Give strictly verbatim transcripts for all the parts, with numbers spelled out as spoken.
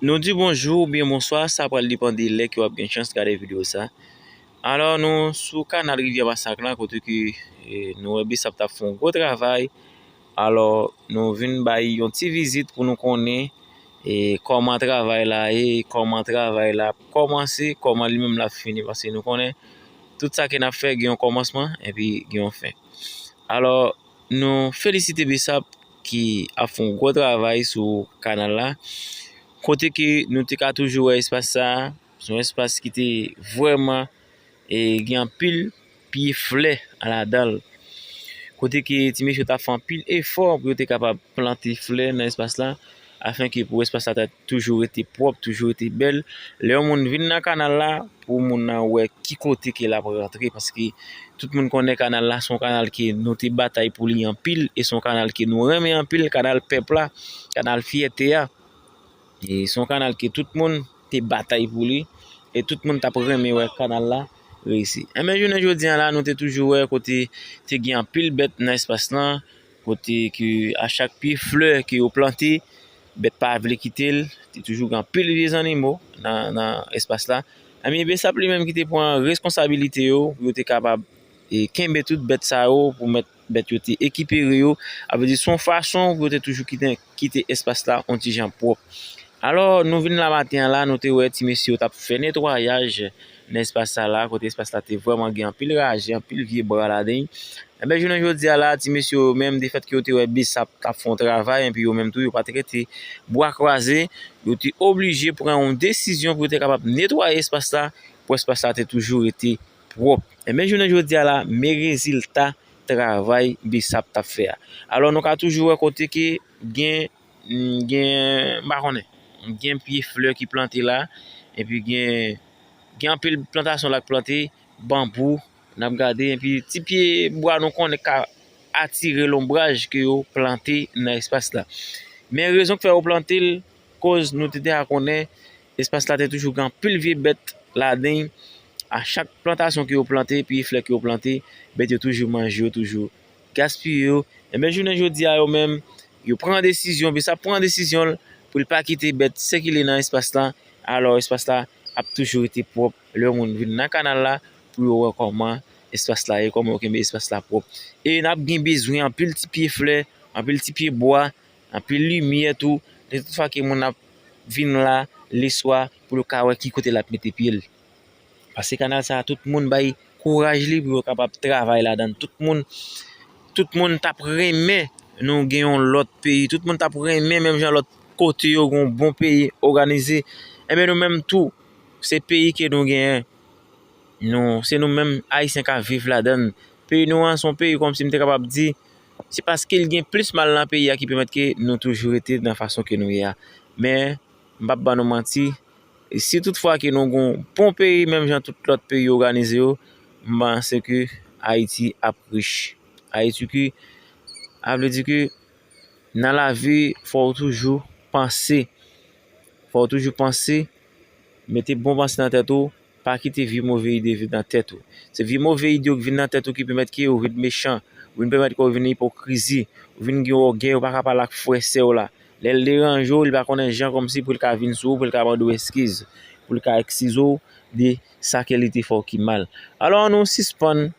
Nou di bonjou oubyen bonswa, sa pral depann de lè ke w ap gen chans gade videyo sa. Alò, nou sou kanal Rivyè Masak la, kote ke, e, nou wè Besap t ap fè yon gwo travay. Alò, nou vin bay yon ti vizit pou nou konnen, e, kòman travay la ye, kòman travay la ap kòmanse, kòman li menm l ap fini, paske nou konnen tout sa ke n ap fè gen yon kòmansman epi gen yon fen. Alò, nou felisite Besap ki ap fè yon gwo travay sou kanal la, kote ke nou te ka toujou wè espas sa a, se yon espas ki te vrèman, e, gen anpil pye flè ladan l. Kote ke ti mesye t ap fè anpil efò pou yo te kapab plante flè nan espas la, afenke pou espas la ta toujou rete pwòp, toujou rete bèl. Lè yon moun vin nan kanal la, pou moun nan wè ki kote ke l ap rantre, paske tout moun konnen kanal la, se yon kanal ke nou te batay pou li anpil, e se yon kanal ke nou renmen anpil, kanal pèp la, kanal fyète a. E se yon kanal ke tout moun te batay pou li, e tout moun t ap renmen wè kanal la reyisi. Enben, jounen jodi a la, nou te toujou wè kote te gen anpil bèt nan espas lan, kote ke a chak pye flè ke yo plante, bèt pa vle kite l, te toujou gen anpil vye zannimo nan, nan espas la. Enben, Besap li menm ki te pran responsabilite yo, pou yo te kapab, e, kenbe tout bèt sa yo, pou mèt bèt yo te ekipere yo. A vle di, se yon fason pou yo te toujou kite, kite espas la yon ti jan pwòp. Alò, nou vin la maten an la, nou te wè ti mesye yo t ap fè netwayaj nan espas sa la, kote espas la te vrèman gen anpil raje, anpil vye bwa ladan l. Enben, jounen jodi a la, ti mesye yo menm, defèt ke yo te wè Besap t ap fè yon travay, enpi yo menm tou, yo pa t rete bwa kwaze, yo te oblije pran yon desizyon pou yo te kapab netwaye espas la, pou espas la te toujou rete pwòp. Enben, jounen jodi a la, men rezilta travay Besap t ap fè a. Alò, nou ka toujou wè kote ke gen, gen, m pa konnen, gen pye flè ki plante la, epi gen, gen anpil plantasyon la k plante, banbou, n ap gade, epi ti pye bwa nou konnen ka atire lonbraj ke yo plante nan espas la. Men rezon k fè yo plante l, koz nou te deja konnen, espas la te toujou gen anpil vye bèt ladan l. A chak plantasyon ke yo plante, pye flè ke yo plante, bèt yo toujou manje yo, toujou gaspiye yo. Enben, jounen jodi a, yo menm, yo pran desizyon, Besap pran desizyon l pou l pa kite bèt sikile nan espas la. Alò, espas la ap toujou rete pwòp. Lè moun vin nan kanal la, pou yo wè kòman espas la ye, kòman yo kenbe espas la pwòp. E n ap gen bezwen anpil ti pye flè, anpil ti pye bwa, anpil limyè tou. De tout fwa ke moun ap vin la leswa pou yo ka wè ki kote l ap mete pye l. Paske kanal sa a, tout moun bay kouraj li pou yo kapab travay ladan l. Tout moun, tout moun t ap renmen nou gen yon lòt peyi. Tout moun t ap renmen menm jan lòt kote yo gen yon bon peyi òganize. Enben, nou menm tou, se peyi ke nou genyen. Nou, se nou menm Ayisyen k ap viv ladan l. Peyi nou an, se yon peyi kòmsi m te kapab di, se paske l gen plis mal nan peyi a ki pèmèt ke nou toujou rete nan fason ke nou ye a. Men, m p ap ban nou manti, si tout fwa ke nou gen yon bon peyi, menm jan tout lòt peyi òganize yo, m panse ke Ayiti ap rich. Ayiti ke, a vle di ke nan lavi, fò w toujou panse, fò w toujou panse, mete bon panse nan tèt ou, pa kite vye move ide vin nan tèt ou. Se vye move ide yo k vin nan tèt ou ki pèmèt ke ou vin mechan, ou vin pèmèt ke ou vin ipokrizi, ou vin gen ògèy, ou pa ka pale ak frè sè w la. Lè l deranje w, li pa konnen jan kòmsi pou l ka vin sou ou, pou l ka mande w eskiz, pou l ka eskize w de sa ke li te fè w ki mal. Alò, ann nou sispann,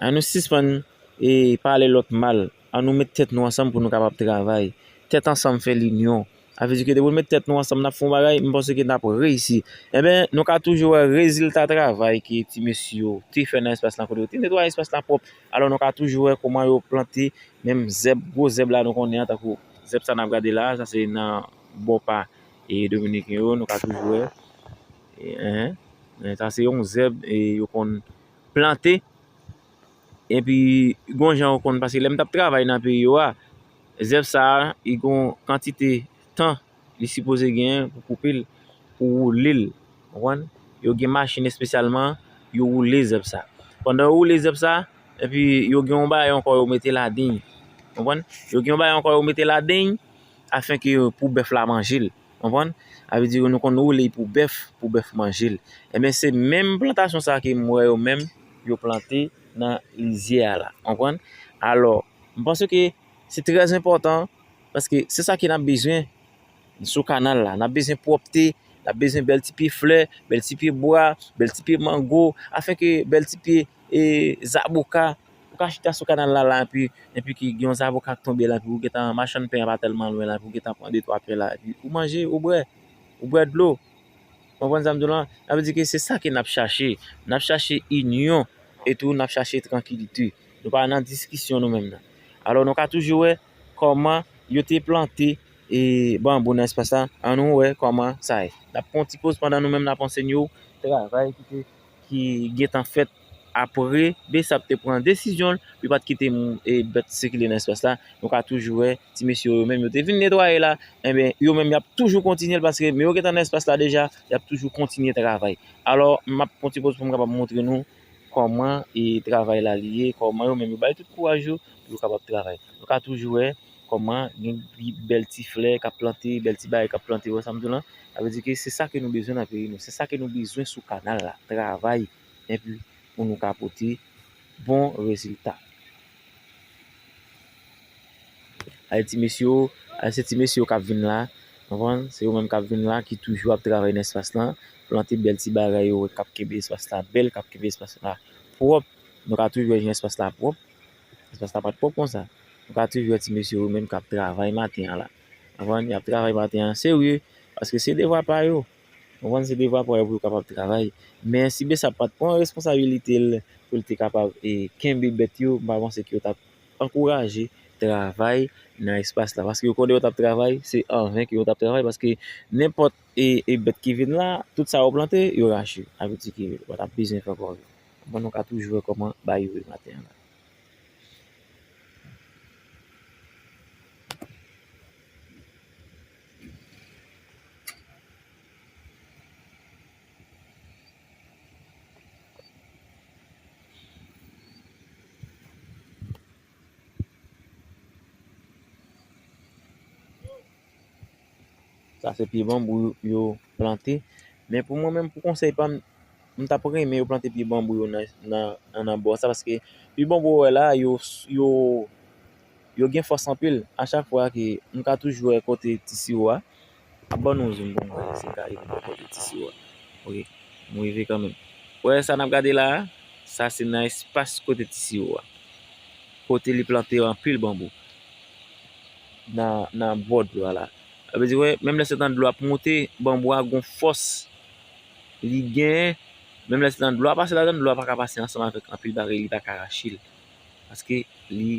ann nou sispann, e, pale lòt mal. Ann nou met tèt nou ansanm pou nou kapab travay. Tèt ansanm fè linyon. Sa vle di ke depi nou met tèt nou ansanm, n ap fè yon bagay, m panse ke n ap reyisi. Enben, nou ka toujou wè rezilta travay ke ti mesye yo te fè nan espas lan, kote yo te netwaye espas lan pwòp. Alò, nou ka toujou wè kòman yo plante menm zèb, gwo zèb la nou konnen an, tankou zèb sa n ap gade la, sa se nan bò pa, e, dominiken yo, nou ka toujou wè. E, en, en, sa se yon zèb, e, yo konn plante. Epi, gon jan yo konn, paske lè m t ap travay nan peyi yo a, zèb sa a, li gon kantite tan li sipoze genyen pou koupe l, pou woule l. Konprann? Yo gen machin espesyalman, yo woule zèb sa. Pandan yo woule zèb sa, epi yo gen yon bagay ankò yo mete ladan l. Konprann? Yo gen yon bagay ankò yo mete ladan l, afenke pou bèf la manje l. Konprann? Sa vle di nou konn woule l pou bèf, pou bèf manje l. Enben, se menm plantasyon sa ke m wè yo menm, yo plante nan lizyè a la. Konprann? Alò, m panse ke se trè enpòtan, paske se sa ke n ap bezwen. sou kanal la. N ap bezwen pwòpte, n ap bezwen bèl ti pye flè, bèl ti pye bwa, bèl ti pye mango, afenke bèl ti pye, e, zaboka. Ou ka chita sou kanal la, la, epi, epi ki gen yon zaboka k tonbe la, epi ou gentan machann pen an pa tèlman lwen la, epi ou gentan pran de twa pen la, epi ou manje, ou bwè, ou bwè dlo. Konprann sa m di w lan? Sa vle di ke se sa ke n ap chache. N ap chache inyon e tou n ap chache trankilite. Nou pa nan diskisyon nou menm nan. Alò, nou ka toujou wè kòman yo te plante, e, banbou nan espas la. Ann nou wè kòman sa ye. N ap pran yon ti poz pandan nou menm n ap anseye w travay ki te, ki gentan fèt apre Besap te pran desizyon l, li pa t kite moun, e, bèt sikile nan espas la. Nou ka toujou wè ti mesye yo menm yo te vin netwaye la, enben, yo menm y ap toujou kontinye l paske men yo gentan nan espas la deja, y ap toujou kontinye travay. Alò, m ap pran ti poz pou m kapab montre nou kòman, e, travay la li ye, kòman yo menm yo bay tout kouraj yo pou yo kapab travay. Nou ka toujou wè kòman gen bèl ti flè k ap plante, bèl ti bagay k ap plante, ou wè sa m di w lan? Sa vle di ke se sa ke nou bezwen nan peyi nou, se sa ke nou bezwen sou kanal la, travay, enpi pou nou ka pote bon rezilta. Ay ti mesye yo, ay se ti mesye yo k ap vin la, konprann? Se yo menm k ap vin la, ki toujou ap travay nan espas lan, plante bèl ti bagay yo wè k ap kenbe espas la bèl, k ap kenbe espas la pwòp. Nou ka toujou wè jan espas la pwòp. Espas la pa t pwòp konsa. Nou ka toujou wè ti mesye yo menm k ap travay maten an la. Konprann? Y ap travay maten an serye, paske se devwa pa yo. Konprann? Se devwa pa yo pou yo kapab travay. Men si Besap pa t pran responsabilite l pou l te kapab, e, kenbe bèt yo, m pa panse ke yo t ap ankouraje travay nan espas la. Paske yo konnen yo t ap travay, se anven ke yo t ap travay, paske nenpòt, e, e, bèt ki vin la, tout sa yo plante, yo rache. Sa vle di ke yo pa t ap bezwen fè ankò. Bon, nou ka toujou wè kòman bagay yo ye maten an la. Sa se pye banbou yo plante. Men pou mwen menm, pou konsèy pa m, m t ap renmen yo plante pye banbou yo nan, nan, nan, nan bò sa, paske pye banbou ou wè la, yo, yo, yo gen fòs anpil. A chak fwa ke m ka toujou wè kote ti siwo a, ap ban nou zoom pou m wè si m ka rive bò kote ti siwo a. Ok, m rive kanmenm. Ou wè sa n ap gade la a? Sa se nan espas kote ti siwo a. Kote li plante anpil banbou. Nan, nan bò dlo a la. Sa vle di, wè, menm lè se tan dlo ap monte, banbou a gon fòs li genyen. Menm lè se tan dlo a pase ladan, dlo a pa ka pase ansanm avèk anpil bagay, li pa ka rache l. Paske li,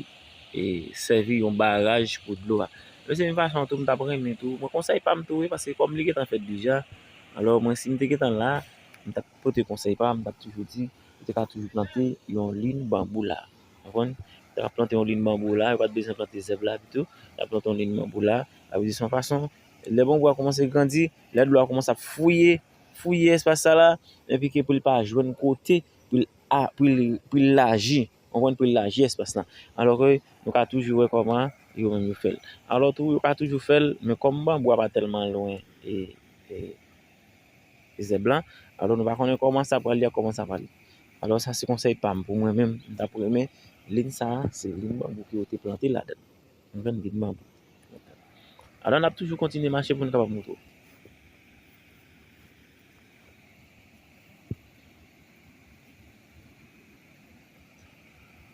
e, sèvi yon baraj pou dlo a. Men se menm fason tou, m t ap renmen tou. Mwen konsèy pa m tou, wi, paske kòm li gentan fèt deja, alò mwen si m te gentan la, m t ap pote konsèy pa m, m t ap toujou di, ou te ka toujou plante yon liy banbou la. Konprann? Ou te ka plante yon liy banbou la, ou pa t bezwen plante zèb la pito, ou te ka plante yon liy banbou la, sa vle di se yon fason, lè banbou a kòmanse grandi, lè dlo a kòmanse ap fouye, fouye espas sa la, enpi ke pou l pa jwenn kote pou l a, pou l, pou l laji, konprann, pou l laji espas lan. Alò ke nou ka toujou wè kòman yo menm yo fè l. Alò tou, yo ka toujou fè l, men kòm banbou a pa tèlman lwen e, e, e zèb lan, alò nou pa konnen kòman sa pral ye ak kòman sa pral ye. Alò sa se konsèy pa m pou mwen menm, m t ap renmen liy sa a, se liy banbou ke yo te plante ladan l. Yon grenn vit banbou. Alò, n ap toujou kontinye mache pou n kapab montre w.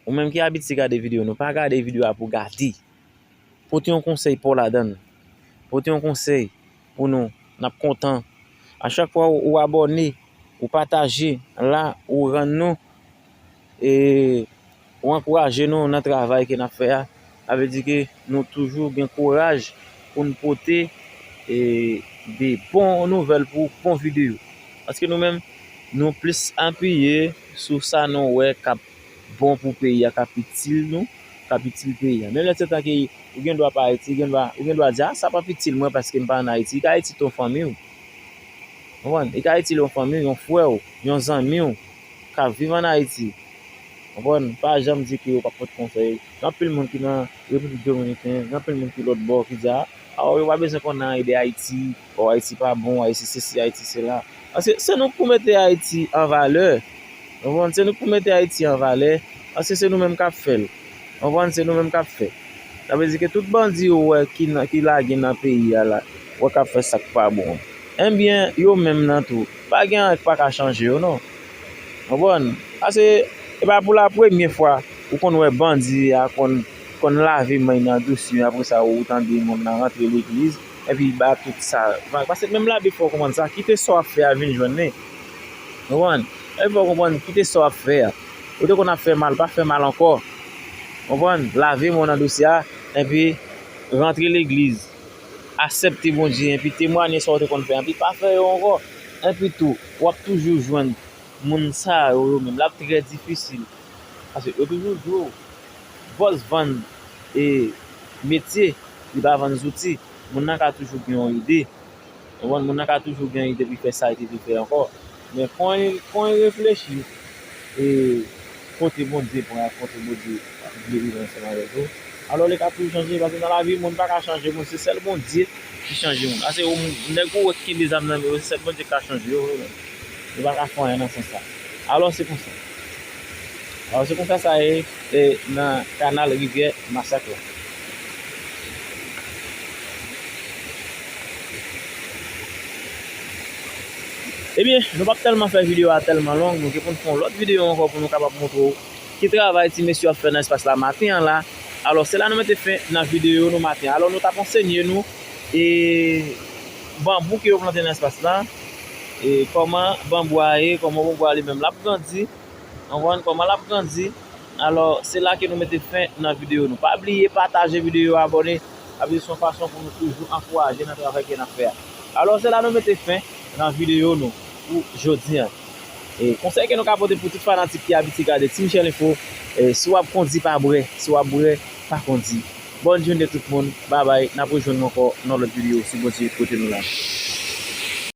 Ou menm ki abitye gade videyo nou, pa gade videyo a pou gade. Pote yon konsèy pa w ladan l. Pote yon konsèy pou nou. N ap kontan. A chak fwa ou, ou abòne, ou pataje, la, ou rann nou, e, ou ankouraje nou nan travay ke n ap fè a. Sa vle di ke nou toujou gen kouraj pou n pote, e, de bon nouvèl pou bon videyo. Paske nou menm, nou plis apiye sou sa nou wè k ap bon pou peyi a, k ap itil nou, k ap itil peyi a. Menm lè se tan ke ou gen dwa pa Ayiti, gen dwa, ou gen dwa di, "A, sa p ap itil mwen paske m pa ann Ayiti." Li ka itil yon fanmi w. Konprann? Li ka itil yon fanmi w, yon frè w, yon zanmi w k ap viv ann Ayiti. Konprann? Pa janm di ke yo p ap pote konsèy. Gen anpil moun ki nan Repiblik Dominiken, gen anpil moun ki lòt bò ki di, "A, a, yo pa bezwen konn anyen de Ayiti, o, Ayiti pa bon, Ayiti sesi, Ayiti sela." Paske se nou k pou mete Ayiti an valè. Konprann? Se nou k pou mete Ayiti an valè. Paske se nou menm k ap fè l. Konprann? Se nou menm k ap fè. Sa vle di ke tout bandi ou wè ki nan, ki lage nan peyi a la, wè k ap fè sa k pa bon. Ebyen, yo menm nan tou, pa gen anyen k pa ka chanje yo non. Konprann? Paske e pa pou la premye fwa ou konn wè bandi a konn, konn lave men nan dosye, apre sa ou tande moun nan rantre legliz, epi ba tout sa. Paske menm Labe fè w konprann sa, kite sa w ap fè a vin jwenn li. Konprann? Epi fè w konprann, kite sa w ap fè a. Ou te konn ap fè mal, pa fè mal ankò. Konprann? Lave men w nan dosye a, epi rantre legliz. Aksepte Bondye, epi temwaye sa w te konn fè, epi pa fè yo ankò. Epi tou, w ap toujou jwenn moun sa yo, yo menm, l ap trè difisil. Paske yo toujou di w, bòs vann e metye, li pa vann zouti. Moun nan ka toujou gen yon ide. Ou konprann? Moun nan ka toujou gen ide pou l fè sa li te vle fè ankò. Men kon li, kon li reflechi, e kote Bondye pran, kote Bondye vle rive ansanm avèk ou, alò li ka toujou chanje, paske nan lavi, moun pa ka chanje moun, se sèl Bondye ki chanje moun. Paske ou, nèg ou wè ki kenbe zam nan men yo, se sèl Bondye ki ka chanje yo, yo pa ka fè anyen nan sans sa. Alò, se konsa. Alò, se konsa sa ye, e, nan kanal Rivyè Masak la. Ebyen, nou p ap tèlman fè videyo a tèlman long, nou gen pou n fè yon lòt videyo ankò pou nou kapab montre w ki travay ti mesye yo ap fè nan espas la maten an la. Alò, se la nou mete fen nan videyo nou maten an. Alò, nou t ap ansenye nou, e, banbou ke yo plante nan espas la, e kòman banbou a ye, kòman banbou a li menm l ap grandi, w konprann, kòman l ap grandi. Alò, se la ke nou mete fen nan videyo nou. Pa bliye pataje videyo, abòne, sa vle di se yon fason pou nou toujou ankouraje nan travay ke n ap fè a. Alò, se la nou mete fen nan videyo nou pou jodi a. E konsèy ke nou ka pote pou tout fanatik ki abitye gade Team Shell Info, e, si w ap kondi, pa bwè. Si w ap bwè, pa kondi. Bòn jounen tout moun. Babay. N ap rejwenn nou ankò nan lòt videyo, si Bondye pote nou la.